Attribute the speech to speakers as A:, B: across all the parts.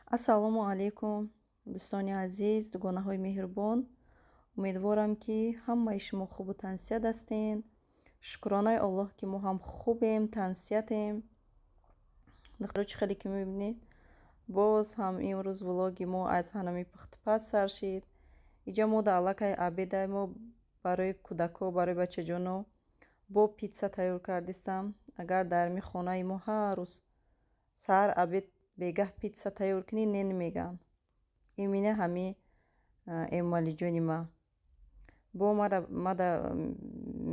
A: Ассалому алайкум, дӯстони азиз, дугонаҳои меҳрубон. Умедворам, ки ҳамаи шумо хубу тансиҳат ҳастен. Шукронаи Аллоҳ, ки мо ҳам хубем, тансиҳатем. Духтаро, чӣ хеле ки мебинед, боз ҳам имрӯз влоги мо аз ҳанами пухтупаз сар шид. Иҷа мо дар аллакай обедай, мо барои кӯдако, барои бачаҷоно бо питса тайёр кардистам. Агар дар ми хонаи мо ҳар рӯз саҳар, обед, бегаҳ питса тайёр кунӣ, не намегӯянд. Имина ҳами Эмомалиҷони ма бо мада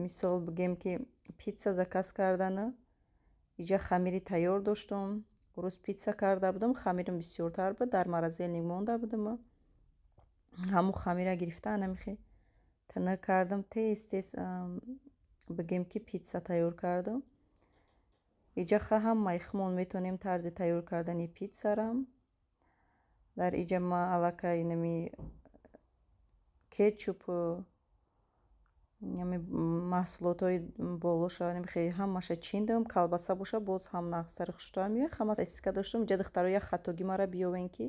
A: мисол бигем, ки питса заказ кардану иҷа хамири тайёр доштум. Рӯз питса карда будам, хамирам бисёртар буд, дар морозильник монда будам. Ҳамун хамира гирифта, анамихе тинук кардам, тез тез бигем, ки питса тайёр кардам. Иҷа ҳамаи хумон метавонем тарзи тайёр кардани питсара. Дар иҷа ма аллакай нами кетчуп, маҳсулотҳои болоша ҳамаша чиндам. Колбаса боша, боз ҳам нағзтари, хуштар меояд. Ҳама сосиска доштам. Иҷа, духтаро, як хатогӣ мара биёвен, ки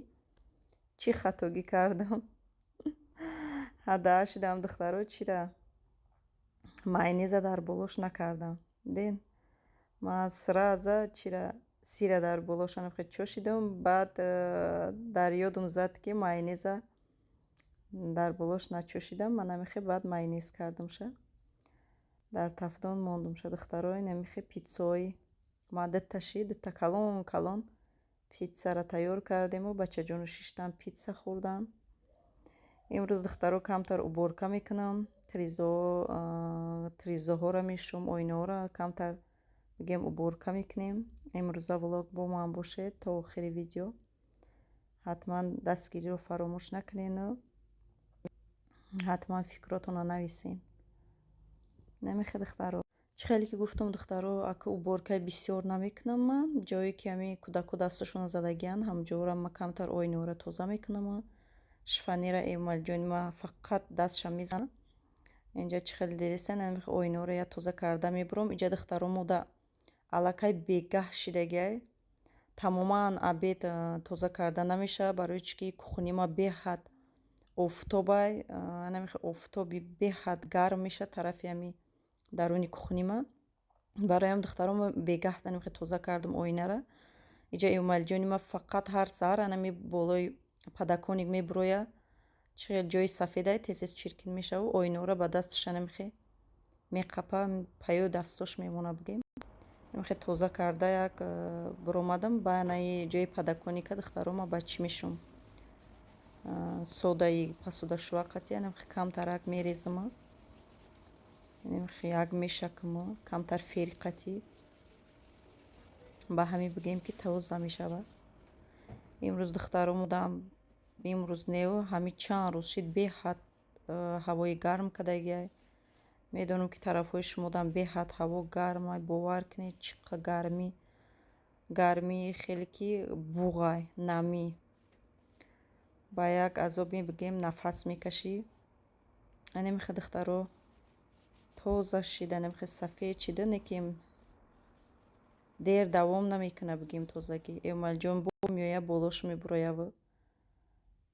A: чӣ хатогӣ кардам. Ҳада шудам, духтаро, чира майонеза дар болош накардам. Ден ман сразу чира сира дар болош чошидам, баъд дар ёдум зад, ки майонеза дар болош начошидам. Ман намихе баъд майонез кардамша, дар тафдон мондумша. Духтаро, намихе питсои ма дута шид, дута калон калон питсара тайёр кардему бачаҷону шиштан питса хӯрдан. Имрӯз, духтаро, камтар уборка мекунам, тризоҳоро мешум, оинаҳоро камтар бигем уборка мекунем. Имрӯза влог бо ман бошед то охири видео. Ҳатман дастгириро фаромӯш накунену ҳатман фикротонро нависен. Намехе, духтаро, чӣ хеле ки гуфтам, духтаро, ака уборкаи бисёр намекунам ман. Ҷое ки ҳами кӯдаку дасташонро задагиянд, ҳамҷоро ма камтар оинаҳоро тоза мекунам. Шифоньера Эмомалиҷони ма фақат дастша мезанад. Инҷа чӣ хеле дидестен, оинаҳоро я тоза карда мебурам. Иҷа, духтаро, мода аллакай бегаҳ шидагиай, тамоман обед тоза карда намешавад, барои чӣ ки кухни ма беҳад офтобай, офтоби беҳад гарм мешавад тарафи ҳами даруни кухни ма. Барои ҳам, духтаро, ма бегаҳ тоза кардам оинара. Иҷа Эмомалиҷони ма фақат ҳар саҳар анами болои подоконник мебурояд. Чӣ хел ҷои сафедай, тез тез чиркин мешаву оинаҳоро ба дасташ анамихе меқапа, паёи дастош мемонад, бигем. Намихе тоза карда як буромадам ба анаи ҷои подоконника. Духтаро, ма ба чӣ мешум? Содаи посудашӯя қатӣ анамихе камтарак мерезама, як мешакама, камтар фери қатӣ ба ҳамин бигем, ки тоза мешавад. Имрӯз, духтаро, мудам, имрӯз неу, ҳамин чанд рӯз шид, беҳад ҳавои гарм кардагиай. Медонам, ки тарафҳои шумодам беҳад ҳаво гармай. Бовар кунед, чӣ қа гармӣ, гармии хеле ки буғай, намӣ, ба як азобе бигем нафас мекашӣ. Анемихе, духтаро, тоза шид, анемихе сафед шида, не ки дер давом намекунад, бигем, тозагӣ. Эмомалиҷон бо меояд, болош мебурояву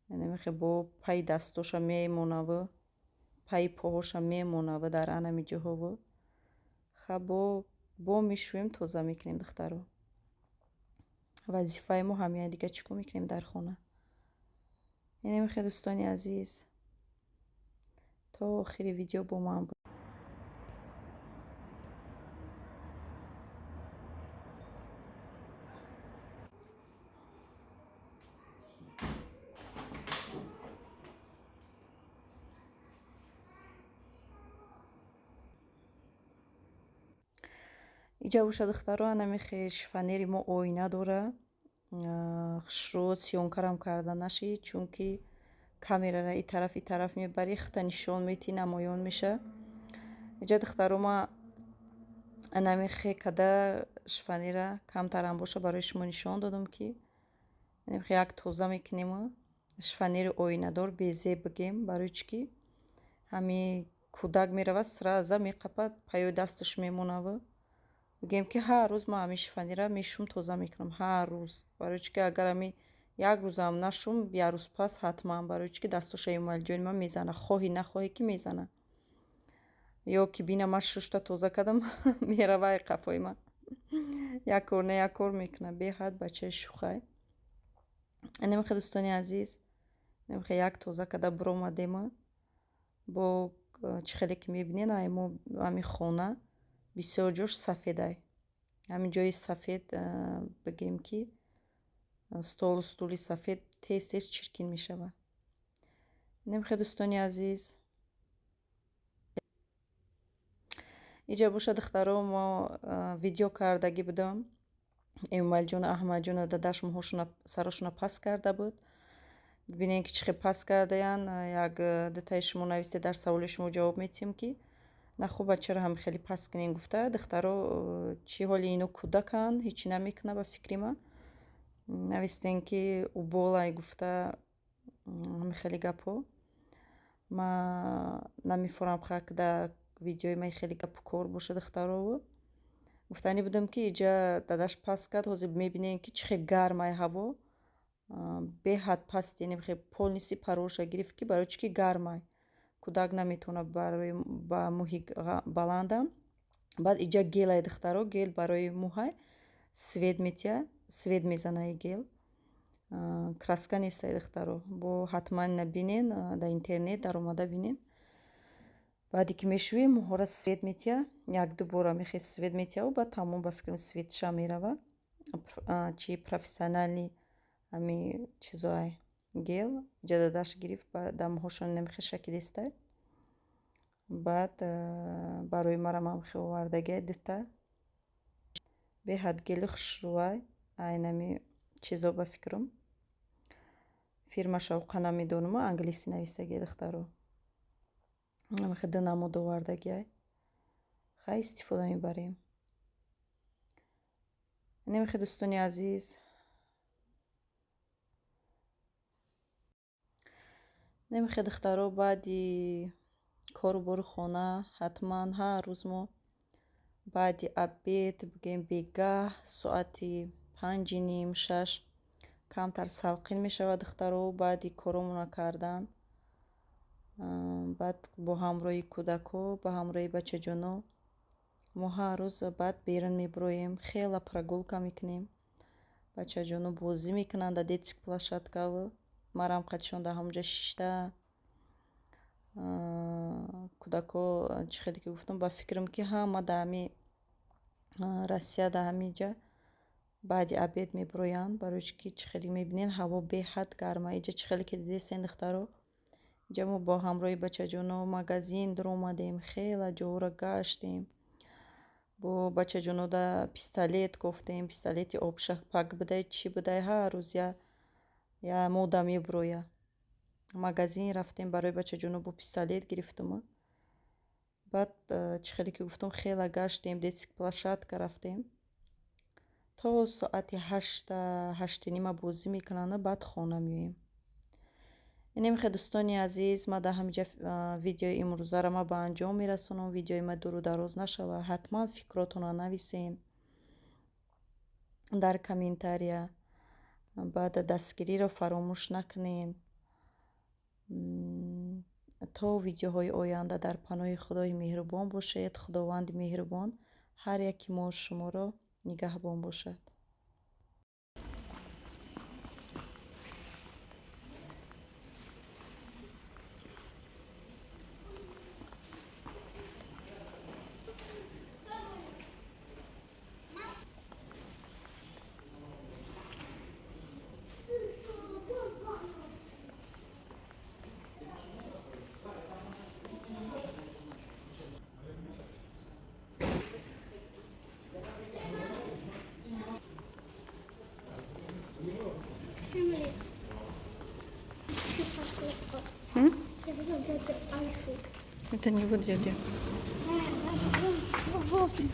A: анемихе бо пайи дастоша мемонаву пайи поҳоша мемонаву дар анами ҷоҳову ха бо мешӯем, тоза мекунем. Духтаро, вазифаи мо ҳамия, дига чӣ кор мекунем дар хона? Инемихе, дӯстони азиз, то охири видео бо ман. Иҷа боша, духтаро, анамихе шифоньери мо оина дора, хушрӯ съёмкарам карда нашид, чунки камерара и тараф, и тараф мебарӣ, хита нишон метӣ, намоён меша. Иҷа, духтаро, ма анамихе када шифоньера камтарам боша барои шумо нишон додам, ки як тоза мекунему. Шифоньери оинадор безеб, бигем, барои чӣ ки ҳами кӯдак меравад, сразу меқапад, паёи дасташ мемонаву. Бигем, ки ҳар рӯз ман ҳамин шифоньера мешум, тоза мекунам ҳар рӯз, барои чӣ ки агар ҳами Як рӯзам нашум, як рӯз пас ҳатман, барои чӣ ки дастоша Эмомалиҷони ман мезана, хоҳӣ нахоҳӣ ки мезана. Ё ки бина ман шушта тоза кардам, мерава ай қафои ман. Як кор не, як кор мекуна. Беҳад бачаи шӯхай. Немихе, дӯстони азиз, немихе як тоза карда биромадема. Бо чӣ хеле ки мебинед, ай мо ҳамин хона бисёр ҷош сафедай. Ҳамин ҷои сафед, бигем ки столу стули сафед тез тез чиркин мешавад. Немихе, дӯстони азиз, иҷа боша, духтаро, мо видео кардагӣ будам. Эмомалиҷону Аҳмадҷону дадаш мӯҳошона сарошона паст карда буд. Бинед ки чӣ хел паст кардаянд. Як дутаи шумо нависед, дар саволи шумо ҷавоб медиҳем ки на хуб чаро ҳам хеле паст кунем гуфта. Духтаро, чӣ ҳоли ино кӯдаканд, ҳечи намекунад ба фикри ман. Навистем ки уболай гуфта, ҳами хеле гапҳо. Ман намефурам хак дар видеои ман хеле гапу кор боша, духтаро. Гуфтанӣ будам ки иҷа дадаш паст кард, ҳозир мебинем ки чӣ хел гармай ҳаво. Беҳад паст, яъне хел полностью пароша гирифт ки барои чӣ ки гармай. Кӯдак наметавонад барои ба мӯҳи баландам. Баъд иҷа гелай, духтаро, гел барои мӯҳай свет метиҳад, свет мезана и гел. Краска нестай, духтаро. Бо ҳатман ина бинен, дар интернет даромада бинен. Баъде ки мешӯӣ, мӯҳора свет метиҳад, як ду бора мехе свет метиҳаву баъд тамом, ба фикрам, светша мерава. Чи профессиональный ҳами чизоай гел. Иҷа дадаш гирифт, дар мӯҳошон намехе шакидистай. Баъд барои марам ҳам хел овардагиай дута. Беҳад гели хушрӯай, айнами чизо ба фикрам. Фирмаша оқа намедонам, англисӣ навистагиай, духтаро. Ҳамихе ду намуд овардагиай. Хай, истифода мебарем. Немихе, дӯстони азиз. Немихе, духтаро, баъди кору бори хона ҳатман ҳар рӯз мо баъди обед, бигем бегаҳ, соати 5:30, 6 камтар салқин мешавад, духтаро, баъди коромона кардан. Баъд бо ҳамроҳи кӯдако, ба ҳамроҳи бачаҷоно мо ҳар рӯз баъд берун мебироем, хела прогулка мекунем. Бачаҷоно бозӣ мекунанд дар детский площадкаву марам қатишон дар ҳамонҷа шишта. Кӯдако, чӣ хеле ки гуфтам, ба фикрам ки ҳама дар ҳами Россия дар ҳамин ҷа баъди обед мебироянд, барои чӣ ки чӣ хеле мебинед, ҳаво беҳад гарма. Иҷа чӣ хеле ки дидестен, духтаро, иҷа мо бо ҳамроҳи бачаҷоно магазин дуромадем, хела ҷоҳоро гаштем. Бо бачаҷоно да пистолет кофтем, пистолети обшапак будай, чӣ будай, ҳар рӯз я мода мебироя. Магазин рафтем, барои бачаҷоно бо пистолет гирифтум. Баъд чӣ хеле ки гуфтам, хела гаштем, детский площадка рафтем. То соати 8, 8:30 бозӣ мекунанд, баъд хона меоем. Инемихе, дӯстони азиз, ман дар ҳаминҷа видеои имрӯзаро ман ба анҷом мерасонам. Видеои ман дуру дароз нашавад. Ҳатман фикротонро нависен дар комментария. Баъд дастгириро фаромӯш накунед. То видеоҳои оянда дар паноҳи Худои меҳрубон бошед. Худованди меҳрубон ҳар яки мо шуморо нигаҳбон бошад. Это не вот дядя.